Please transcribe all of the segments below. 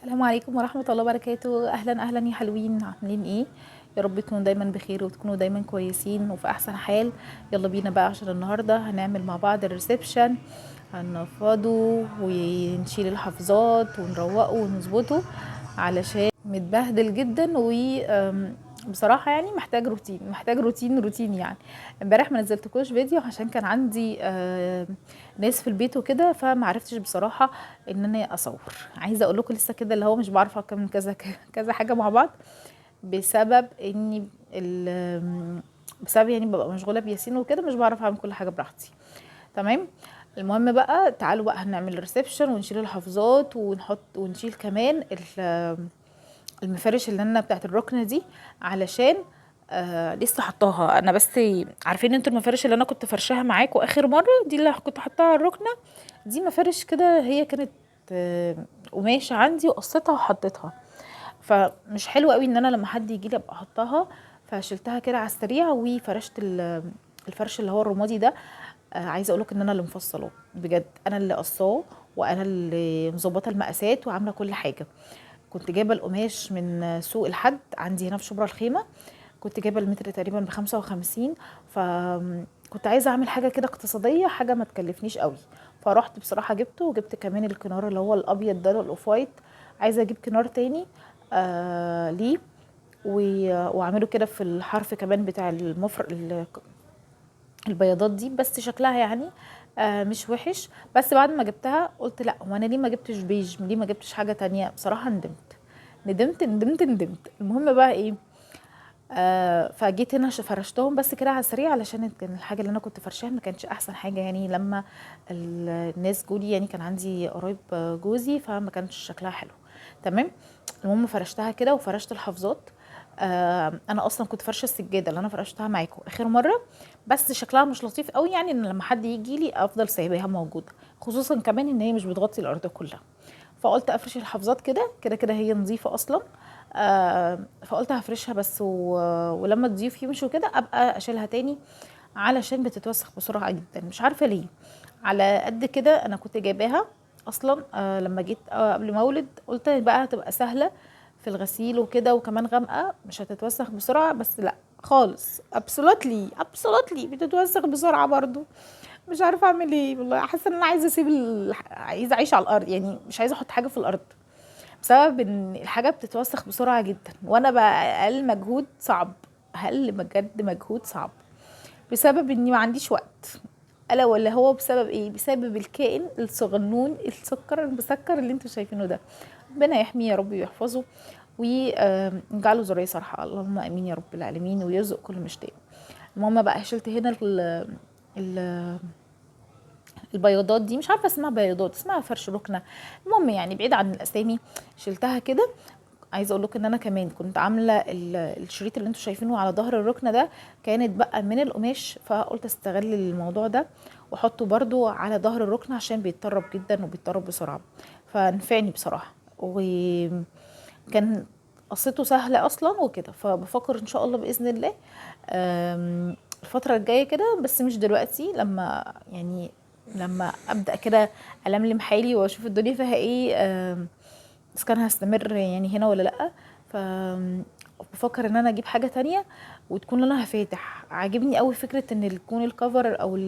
السلام عليكم ورحمة الله وبركاته. أهلا أهلا يا حلوين، عاملين إيه؟ يا رب تكونوا دايما بخير وتكونوا دايما كويسين وفي أحسن حال. يلا بينا بقى عشان النهاردة هنعمل مع بعض ال reception، هننفضه ونشيل الحفاظات ونروقه ونظبطه علشان متبهدل جدا، و بصراحة يعني محتاج روتين، محتاج روتين روتين. يعني امبارح ما نزلتكوش فيديو عشان كان عندي ناس في البيت وكده، فما عرفتش بصراحة ان انا اصور. عايزة اقول لكم لسه كده اللي هو مش بعرف اكمل كذا كذا حاجة مع بعض بسبب اني بسبب يعني ببقى مشغولة بياسين وكده، مش بعرف اعمل كل حاجة براحتي. تمام. المهم بقى تعالوا بقى هنعمل reception ونشيل الحفاظات ونحط ونشيل كمان المفارش اللي انا بتاعت الركنه دي، علشان لسه حطاها انا. بس عارفين انتوا المفارش اللي انا كنت فرشاها معاكم اخر مرة دي اللي كنت حطاها على الركنه دي، مفارش كده هي كانت قماشة عندي وقصيتها وحطيتها، فمش حلو قوي ان انا لما حد يجي لي ابقى احطها، فشلتها كده على السريع وفرشت الفرش اللي هو الرمادي ده. عايزه اقولك ان انا اللي مفصلاه بجد، انا اللي قصاه وانا اللي مظبطه المقاسات وعامله كل حاجة. كنت جايبه القماش من سوق الحد عندي هنا في شبرا الخيمة، كنت جايبه المتر تقريبا ب55، فكنت عايزه اعمل حاجة كده اقتصادية، حاجة ما تكلفنيش قوي، فرحت بصراحة جبته. وجبت كمان الكنار اللي هو الابيض ده ال off white، عايزه اجيب كنار تاني ليه واعمله كده في الحرف كمان بتاع المفر البياضات دي، بس شكلها يعني مش وحش. بس بعد ما جبتها قلت لا، هو انا ليه ما جبتش بيج، ليه ما جبتش حاجة تانية؟ بصراحة ندمت ندمت ندمت ندمت. المهم بقى ايه، فجيت هنا فرشتهم بس كده على السريع، علشان كان الحاجة اللي انا كنت فرشاها ما كانتش احسن حاجة. يعني لما الناس جولي، يعني كان عندي قرايب جوزي، فما كانش شكلها حلو. تمام. المهم فرشتها كده وفرشت الحفاظات. انا اصلا كنت فرشه السجادة اللي انا فرشتها معاكم اخر مرة، بس شكلها مش لطيف قوي، يعني ان لما حد يجي لي افضل سايباها موجودة، خصوصا كمان ان هي مش بتغطي الارض كلها. فقلت افرش الحفاظات كده كده كده، هي نظيفة اصلا. فقلت هفرشها بس، ولما الضيوف يمشوا كده ابقى اشيلها تاني، علشان بتتوسخ بسرعة جدا، مش عارفه ليه. على قد كده انا كنت جايباها اصلا، لما جيت قبل ما اولد قلت بقى هتبقى سهلة في الغسيل وكده، وكمان غامقه مش هتتوسخ بسرعة، بس لا خالص، absolutely absolutely بتتوسخ بسرعة برضو. مش عارفه اعمل ايه والله، حاسه ان انا عايزه اسيب عايزه اعيش على الارض، يعني مش عايزه احط حاجة في الارض، بسبب ان الحاجة بتتوسخ بسرعة جدا، وانا بقى اقل مجهود صعب، اقل بجد مجهود صعب، بسبب اني ما عنديش وقت. الا ولا هو بسبب ايه؟ بسبب الكائن الصغنون السكر المسكر اللي انتوا شايفينه ده. ربنا يحميه يا رب ويحفظه ويجعله ذرية صالحه، اللهم امين يا رب العالمين، ويرزق كل مشتاق. المهم بقى شلت هنا ال البياضات دي، مش عارفه اسمها بياضات، اسمها فرش ركنه، المهم يعني بعيد عن الاسامي. شلتها كده. عايزه اقول لكم ان انا كمان كنت عامله الشريط اللي انتوا شايفينه على ظهر الركنه ده، كانت بقى من القماش، فقلت استغل الموضوع ده واحطه برضو على ظهر الركنه عشان بيتطرب جدا وبيتطرب بسرعة، فنفعني بصراحة، وكان قصته سهلة اصلا وكده. فبفكر ان شاء الله باذن الله، الفترة الجاية كده، بس مش دلوقتي، لما ابدا كده الملم حالي واشوف الدنيا فيها ايه، اذا كان هستمر يعني هنا ولا لا. ف بفكر ان انا اجيب حاجة تانية وتكون لونها فاتح. عاجبني قوي فكرة ان يكون ال cover او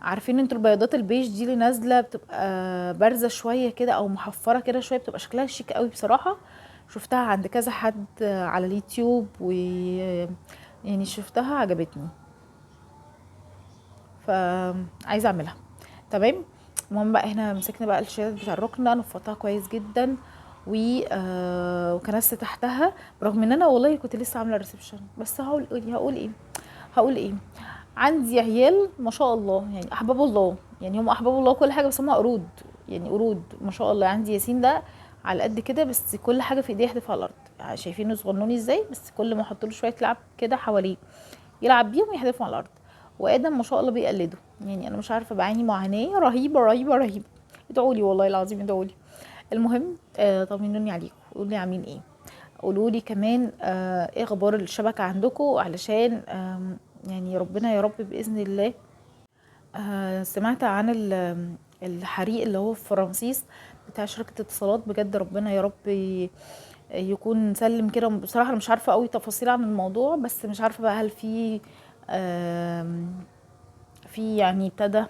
عارفين انتوا البياضات البيج دي اللي نازله بتبقى بارزة شوية كده او محفره كده شوية، بتبقى شكلها شيك قوي بصراحة. شفتها عند كذا حد على اليوتيوب، و يعني شفتها عجبتني، فعايزه اعملها. تمام. المهم بقى هنا مسكنا بقى الشيت بتاع الركنه، نفضتها كويس جدا وكنست تحتها، برغم ان انا والله كنت لسه عامله reception، بس هقول ايه، هقول ايه، هقول ايه، عندي عيال ما شاء الله، يعني احباب الله، يعني هم احباب الله كل حاجة، بس هم قرود، يعني قرود ما شاء الله. عندي ياسين ده على قد كده، بس كل حاجة في ايديه يحدفها على الارض، شايفينه صغنوني ازاي، بس كل ما احط له شوية لعب كده حواليه يلعب بيهم ويحدفهم على الارض. وادم ما شاء الله بيقلده، يعني انا مش عارفه بعاني معاناة رهيبة رهيبة رهيبة. ادعوا لي والله العظيم ادعوا لي. المهم طمنوني عليكم، قولوا لي عاملين ايه، قولوا لي كمان ايه اخبار الشبكة عندكم، علشان يعني ربنا يا رب باذن الله. سمعت عن الحريق اللي هو في رمسيس، بتاع شركة اتصالات. بجد ربنا يا رب يكون سلم كده. بصراحة انا مش عارفه قوي تفاصيل عن الموضوع، بس مش عارفه بقى هل في في يعني ابتدى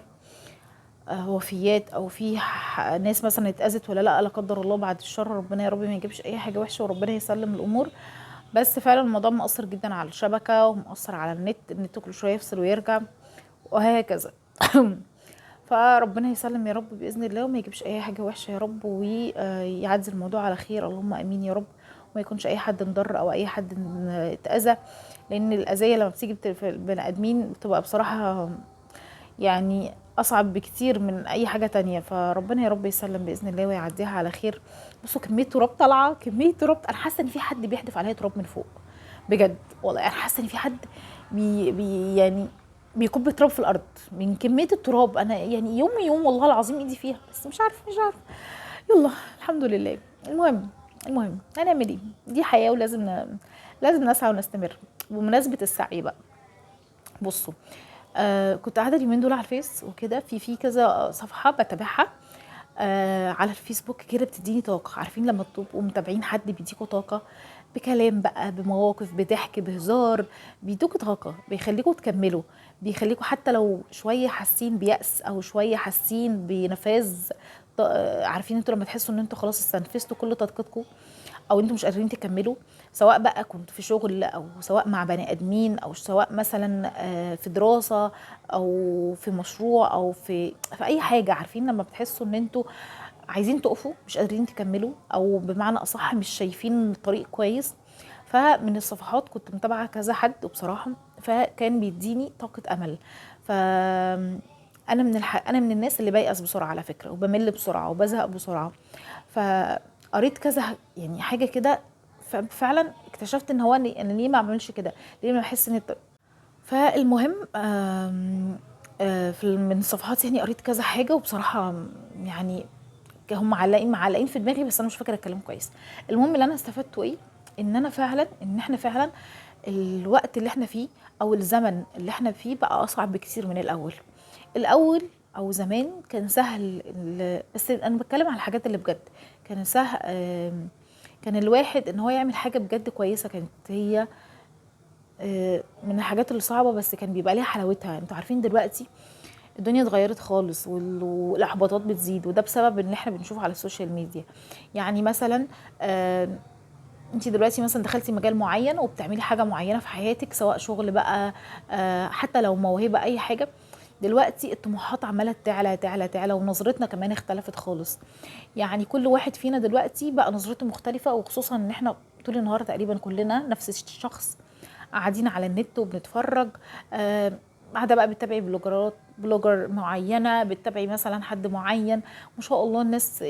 وفيات او في ناس مثلا اتاذت ولا لا، لا قدر الله، بعد الشر، ربنا يا رب ما يجيبش اي حاجة وحشة وربنا يسلم الامور. بس فعلا الموضوع مؤثر جدا على الشبكة ومؤثر على النت، النت كل شوية يفصل ويرجع وهكذا. فربنا يسلم يا رب باذن الله، وما يجيبش اي حاجة وحشة يا رب، ويعدي الموضوع على خير، اللهم امين يا رب، وما يكونش اي حد انضر او اي حد اتاذى، لان الاذية لما بتيجي في البني ادمين بتبقى بصراحة يعني اصعب بكتير من اي حاجة تانية. فربنا يا رب يسلم باذن الله ويعديها على خير. بصوا كمية تراب طالعه، كمية تراب، انا حاسه ان في حد بيحدف عليا تراب من فوق بجد والله. انا حاسه ان في حد بي بي يعني بيكب تراب في الارض من كمية التراب. انا يعني يوم يوم والله العظيم ايدي فيها، بس مش عارفه، مش عارفه، يلا الحمد لله. المهم هنعمل ايه، دي حياة ولازم لازم نسعى ونستمر. بمناسبة السعي بقى، بصوا كنت قاعدة اليومين دول على الفيس وكده، في كذا صفحة بتابعها على الفيسبوك كده، بتديني طاقة. عارفين لما تبقوا متابعين حد بيديكوا طاقة بكلام بقى، بمواقف، بضحك، بهزار، بيدوكوا طاقة، بيخليكوا تكملوا، بيخليكوا حتى لو شوية حاسين بيأس او شوية حاسين بنفاذ. عارفين انتوا لما تحسوا ان انتوا خلاص استنفذتوا كل طاقتكم او انتوا مش قادرين تكملوا، سواء بقى كنتوا في شغل او سواء مع بني ادمين او سواء مثلا في دراسة او في مشروع او في اي حاجة. عارفين لما بتحسوا ان انتوا عايزين تقفوا مش قادرين تكملوا، او بمعنى اصح مش شايفين الطريق كويس. فمن الصفحات كنت متابعه كذا حد وبصراحة فكان بيديني طاقة امل. ف انا من الناس اللي بيأس بسرعة على فكرة، وبمل بسرعة وبزهق بسرعة. فقريت كذا يعني حاجة كده، ففعلا اكتشفت ان هو انا ليه ما اعملش كده، ليه ما بحس ان فالمهم من الصفحات يعني قريت كذا حاجة، وبصراحة يعني هم معلقين في دماغي، بس انا مش فاكره الكلام كويس. المهم اللي انا استفدته ايه، ان انا فعلا ان احنا فعلا الوقت اللي احنا فيه او الزمن اللي احنا فيه بقى اصعب بكتير من الاول. الاول او زمان كان سهل، بس انا بتكلم على الحاجات اللي بجد كان سهل، كان الواحد ان هو يعمل حاجة بجد كويسة، كانت هي من الحاجات اللي صعبة بس كان بيبقى ليها حلاوتها. انتوا عارفين دلوقتي الدنيا اتغيرت خالص، والاحباطات بتزيد، وده بسبب ان احنا بنشوفه على ال social media. يعني مثلا انتي دلوقتي مثلا دخلتي مجال معين وبتعملي حاجة معينة في حياتك، سواء شغل بقى، حتى لو موهبة، اي حاجة. دلوقتي الطموحات عماله تعلى تعلى تعلى، ونظرتنا كمان اختلفت خالص. يعني كل واحد فينا دلوقتي بقى نظرته مختلفة، وخصوصا ان احنا طول النهار تقريبا كلنا نفس الشخص، قاعدين على النت وبنتفرج. قاعدة بقى بتتابعي blogger معينة، بتتابعي مثلا حد معين، ما شاء الله الناس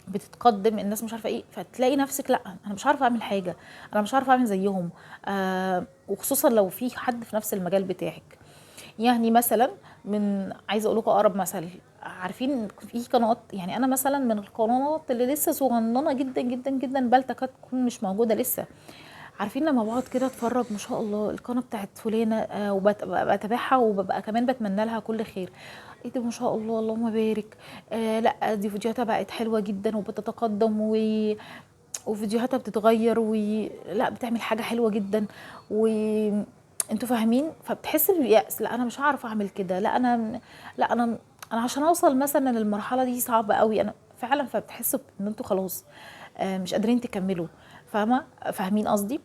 بتتقدم، الناس مش عارفه ايه، فتلاقي نفسك لا انا مش عارفه اعمل حاجة، انا مش عارفه اعمل زيهم. وخصوصا لو في حد في نفس المجال بتاعك. يعني مثلا من عايزه اقول لكم اقرب مثل، عارفين في قنوات، يعني انا مثلا من القنوات اللي لسه صغننه جدا جدا جدا، بل تكاد تكون مش موجودة لسه. عارفين لما بقعد كده اتفرج ما شاء الله القناة بتاعت فلانه، وبتابعها وببقى كمان بتمنى لها كل خير، ايه ده ما شاء الله اللهم بارك، لا دي فيديوهاتها بقت حلوة جدا وبتتقدم وفيديوهاتها بتتغير لا بتعمل حاجة حلوة جدا انتوا فاهمين. فبتحس باليأس، لا انا مش هعرف اعمل كده، لا انا لا انا انا عشان اوصل مثلا للمرحلة دي صعبة قوي، انا فعلا. فبتحسوا ان انتوا خلاص مش قادرين تكملوا، فاهمه، فاهمين قصدي؟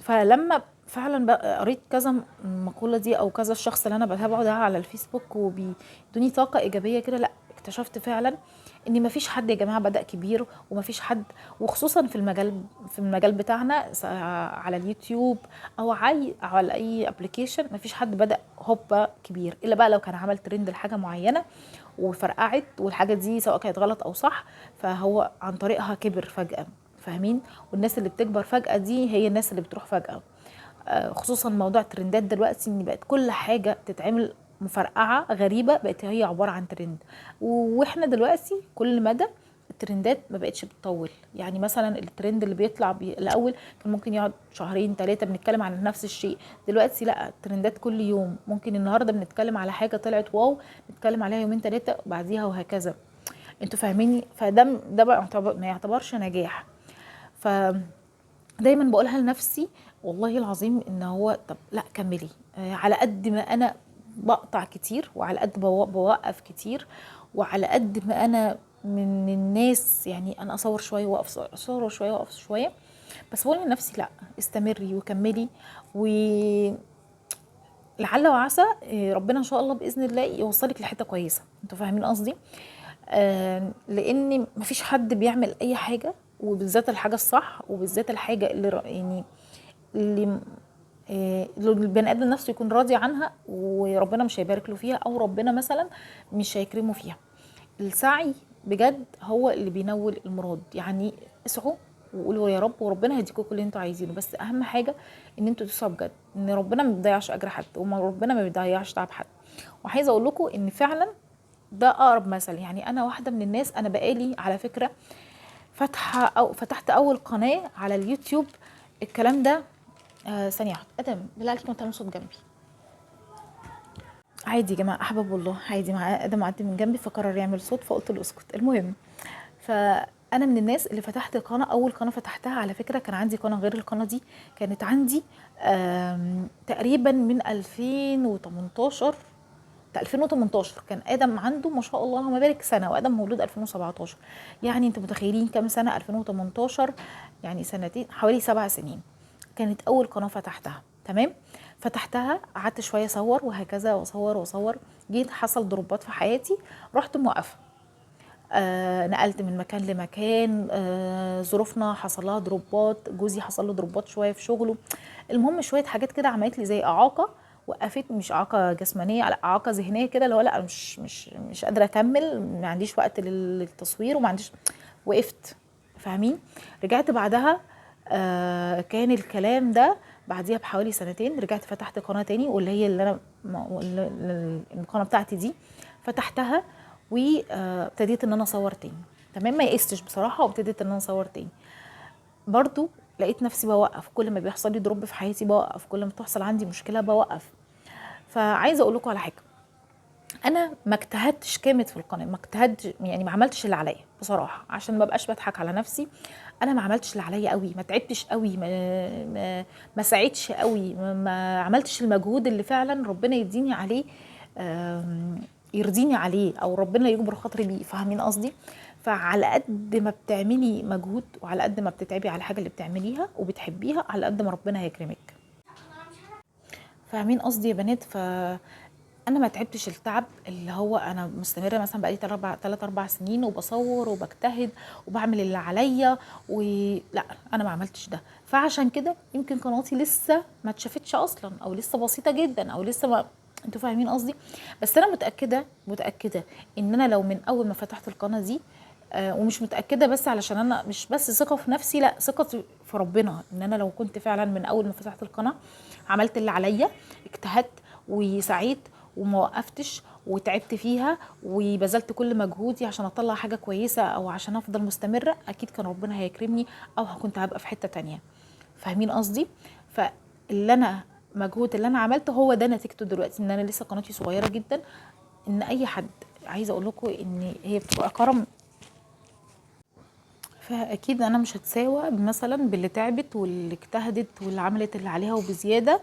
فلما فعلا بقى قريت كذا مقولة دي او كذا الشخص اللي انا بتابعه ده على الفيسبوك وبيدوني طاقة ايجابية كده، لا اكتشفت فعلا ان مفيش حد يا جماعة بدا كبير، ومفيش حد، وخصوصا في المجال بتاعنا على اليوتيوب او على اي application، مفيش حد بدا هوبا كبير الا بقى لو كان عمل ترند لحاجة معينة وفرقعت، والحاجة دي سواء كانت غلط او صح فهو عن طريقها كبر فجاة، فاهمين؟ والناس اللي بتكبر فجاة دي هي الناس اللي بتروح فجاة، خصوصا موضوع الترندات دلوقتي، ان بقت كل حاجة تتعمل مفرقعه غريبة بقت هي عبارة عن ترند. واحنا دلوقتي كل مدى الترندات ما بقتش بتطول، يعني مثلا الترند اللي بيطلع الاول كان ممكن يقعد شهرين 3 بنتكلم عن نفس الشيء، دلوقتي لا الترندات كل يوم، ممكن النهارده بنتكلم على حاجة طلعت wow نتكلم عليها يومين 3 بعديها وهكذا. انتوا فاهميني؟ فده ده بقى ما يعتبرش نجاح. ف دايما بقولها لنفسي والله العظيم ان هو طب لا كملي، على قد ما انا بقطع كتير، وعلى قد بوقف كتير، وعلى قد ما انا من الناس يعني انا اصور شوية واقف، اصور شوية واقف شوية، بس بقول لنفسي لا استمري وكملي، و لعل وعسى ربنا ان شاء الله باذن الله يوصلك لحته كويسة. انتوا فاهمين قصدي؟ لان مفيش حد بيعمل اي حاجة، وبالذات الحاجة الصح، وبالذات الحاجة اللي يعني اللي البني ادم نفسه يكون راضي عنها، وربنا مش هيبارك له فيها، او ربنا مثلا مش هيكرمه فيها. السعي بجد هو اللي بينول المراد، يعني اسعوا وقولوا يا رب وربنا هيديكم كل اللي انتوا عايزينه، بس اهم حاجة ان انتوا تسعوا بجد، ان ربنا ما بيضيعش اجر حد، وربنا ما بيضيعش تعب حد. وعايزه اقول لكم ان فعلا ده اقرب مثل، يعني انا واحدة من الناس، انا بقالي على فكرة فاتحة او فتحت اول قناة على اليوتيوب الكلام ده، ثانية واحدة، ادم بالله عليك ما تعمل صوت جنبي. عادي يا جماعة، احباب والله عادي، مع ادم عدي من جنبي فقرر يعمل صوت فقلت له اسكت. المهم فانا من الناس اللي فتحت قناة، اول قناة فتحتها على فكرة كان عندي قناة غير القناة دي، كانت عندي تقريبا من 2018، 2018 كان ادم عنده ما شاء الله اللهم بارك سنة، وادم مولود 2017، يعني انتوا متخيلين كام سنة؟ 2018 يعني سنتين، حوالي 7 سنين كانت اول قناة فتحتها. تمام، فتحتها قعدت شوية اصور وهكذا، واصور واصور، جيت حصل ضربات في حياتي، رحت موقفه، نقلت من مكان لمكان، ظروفنا حصل لها ضربات، جوزي حصل له ضربات شوية في شغله، المهم شوية حاجات كده عملت لي زي اعاقه، وقفت، مش اعاقه جسمانيه، لا اعاقه ذهنية كده، اللي هو لا مش مش مش قادرة اكمل، ما عنديش وقت للتصوير وما عنديش، وقفت. فاهمين؟ رجعت بعدها، كان الكلام ده بعديها بحوالي سنتين، رجعت فتحت قناة تاني، واللي هي اللي انا القناة بتاعتي دي فتحتها، وابتديت ان انا اصور تاني. تمام، ما يئستش بصراحة، وابتديت ان انا اصور تاني. برضو لقيت نفسي بوقف، كل ما بيحصل لي drop في حياتي بوقف، كل ما تحصل عندي مشكلة بوقف. فعايزه اقول لكم على حاجة، انا ما اجتهدتش كامل في القناة، ما اجتهدتش يعني ما عملتش اللي عليا بصراحة، عشان ما بقاش بضحك على نفسي، انا ما عملتش اللي عليا قوي، ما تعبتش قوي، ما سعيتش قوي، ما عملتش المجهود اللي فعلا ربنا يديني عليه، يرضيني عليه، او ربنا يجبر خاطري بيه. فاهمين قصدي؟ فعلى قد ما بتعملي مجهود، وعلى قد ما بتتعبي على الحاجة اللي بتعمليها وبتحبيها، على قد ما ربنا هيكرمك. فاهمين قصدي يا بنات؟ ف انا ما تعبتش التعب اللي هو انا مستمرة مثلا بقالي 3-4 سنين وبصور وبجتهد وبعمل اللي عليا، ولا انا ما عملتش ده. فعشان كده يمكن قناتي لسه ما اتشافتش اصلا، او لسه بسيطة جدا، او لسه ما، انتوا فاهمين قصدي؟ بس انا متاكدة ان انا لو من اول ما فتحت القناة دي، ومش متاكدة بس علشان انا مش بس ثقة في نفسي، لا ثقة في ربنا، ان انا لو كنت فعلا من اول ما فتحت القناة عملت اللي عليا، اجتهدت وسعيت وما وقفتش وتعبت فيها وبذلت كل مجهودي عشان اطلع حاجة كويسة او عشان افضل مستمرة، اكيد كان ربنا هيكرمني، او كنت هبقى في حتة تانية. فاهمين قصدي؟ فاللي انا مجهود اللي انا عملته هو ده نتيجته دلوقتي، ان انا لسه قناتي صغيرة جدا. ان اي حد، عايزه اقول لكم ان هي بتبقى كرم، فاكيد انا مش هتساوى مثلا باللي تعبت واللي اجتهدت واللي عملت اللي عليها وبزياده،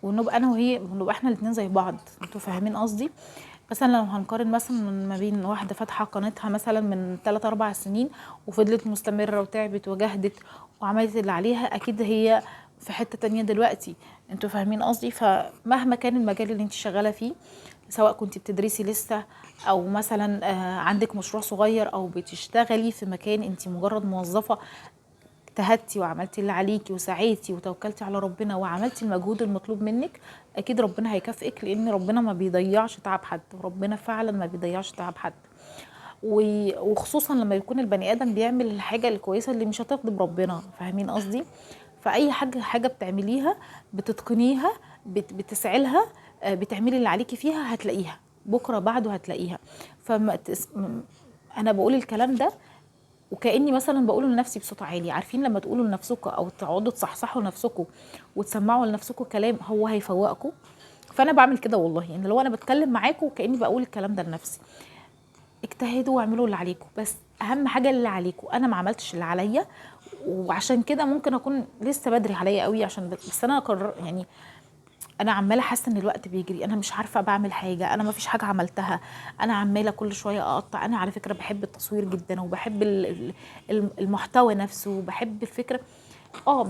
ونبقى انا وهي، ونبقى احنا الاتنين زي بعض. انتوا فاهمين قصدي؟ مثلا لو هنقارن مثلا ما بين واحدة فاتحة قناتها مثلا من 3-4 سنين وفضلت مستمرة وتعبت وجهدت وعملت اللي عليها، اكيد هي في حتة تانية دلوقتي. انتوا فاهمين قصدي؟ فمهما كان المجال اللي انت شغالة فيه، سواء كنت بتدرسي لسه او مثلا عندك مشروع صغير، او بتشتغلي في مكان انت مجرد موظفة، اجتهدتي وعملتي اللي عليكي وسعيتي وتوكلتي على ربنا وعملتي المجهود المطلوب منك، اكيد ربنا هيكافئك، لان ربنا ما بيضيعش تعب حد، ربنا فعلا ما بيضيعش تعب حد. وخصوصا لما يكون البني ادم بيعمل الحاجة الكويسة اللي مش هتغضب ربنا. فاهمين قصدي؟ فاي حاجة بتعمليها بتتقنيها، بتسعي لها، بتعملي اللي عليكي فيها، هتلاقيها بكره بعده هتلاقيها. فما انا بقول الكلام ده وكأني مثلا بقوله لنفسي بصوت عالي. عارفين لما تقولوا لنفسكم او تقعدوا تصحصحوا لنفسكم وتسمعوا لنفسكم كلام هو هيفوقكم؟ فانا بعمل كده والله، يعني لو انا بتكلم معاكم وكأني بقول الكلام ده لنفسي. اجتهدوا واعملوا اللي عليكم، بس اهم حاجة اللي عليكم. انا ما عملتش اللي عليا، وعشان كده ممكن اكون لسه بدري عليا قوي، عشان بس انا قرر يعني، انا عماله حاسه ان الوقت بيجري، انا مش عارفه بعمل حاجة، انا ما فيش حاجة عملتها، انا عماله كل شوية اقطع. انا على فكرة بحب التصوير جدا، وبحب المحتوى نفسه، وبحب الفكرة.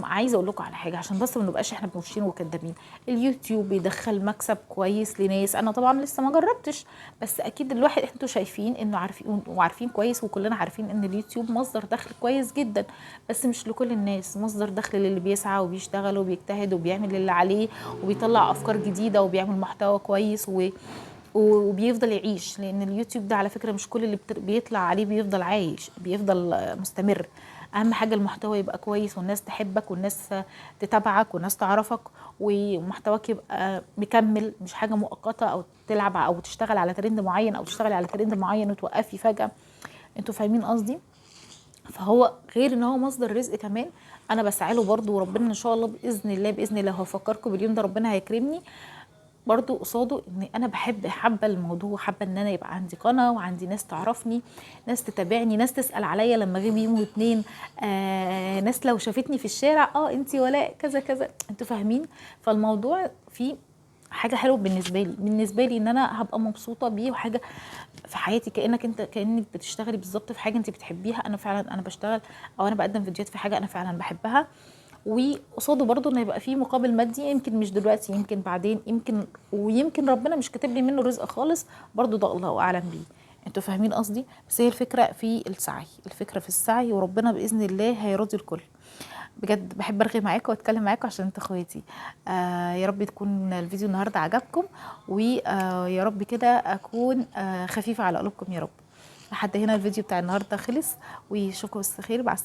عايزه اقول لكم على حاجة عشان بس ما نبقاش احنا بنوشين وكدابين. اليوتيوب بيدخل مكسب كويس لناس، انا طبعا لسه ما جربتش، بس اكيد الواحد انتوا شايفين انه عارفين وعارفين كويس، وكلنا عارفين ان اليوتيوب مصدر دخل كويس جدا، بس مش لكل الناس. مصدر دخل للي بيسعى وبيشتغل وبيجتهد وبيعمل اللي عليه وبيطلع افكار جديدة وبيعمل محتوى كويس وبيفضل يعيش. لان اليوتيوب ده على فكرة مش كل اللي بيطلع عليه بيفضل عايش، بيفضل مستمر. اهم حاجة المحتوى يبقى كويس، والناس تحبك والناس تتابعك والناس تعرفك، ومحتواك يبقى مكمل، مش حاجة مؤقتة او تلعب او تشتغل على ترند معين او تشتغلي على ترند معين وتوقفي فجاة. انتوا فاهمين قصدي؟ فهو غير ان هو مصدر رزق كمان، انا بسعى له برضه، وربنا ان شاء الله باذن الله، باذن الله هفكركم باليوم ده ربنا هيكرمني برضو قصاده. ان انا حابة الموضوع، حابة ان انا يبقى عندي قناة وعندي ناس تعرفني، ناس تتابعني، ناس تسال عليا لما اغيب يوم واتنين، ناس لو شافتني في الشارع انتي ولاء كذا كذا، انتوا فاهمين. فالموضوع فيه حاجة حلوة بالنسبة لي، بالنسبة لي ان انا هبقى مبسوطة بيه، وحاجه في حياتي كانك بتشتغلي بالظبط في حاجة انت بتحبيها. انا فعلا انا بشتغل او انا بقدم فيديوهات في حاجة انا فعلا بحبها، وقصاده برضو ان يبقى فيه مقابل مادي، يمكن مش دلوقتي، يمكن بعدين، يمكن ويمكن ربنا مش كاتب لي منه رزق خالص، برضو ده الله اعلم بيه. انتوا فاهمين قصدي؟ بس هي الفكرة في السعي، الفكرة في السعي، وربنا باذن الله هيرضي الكل. بجد بحب ارغي معاكم واتكلم معاكم عشان انتوا اخواتي. يا رب تكون الفيديو النهارده عجبكم، ويا رب كده اكون خفيفة على قلوبكم يا رب. لحد هنا الفيديو بتاع النهارده خلص، واشوفكم بس خير. مع السلامة.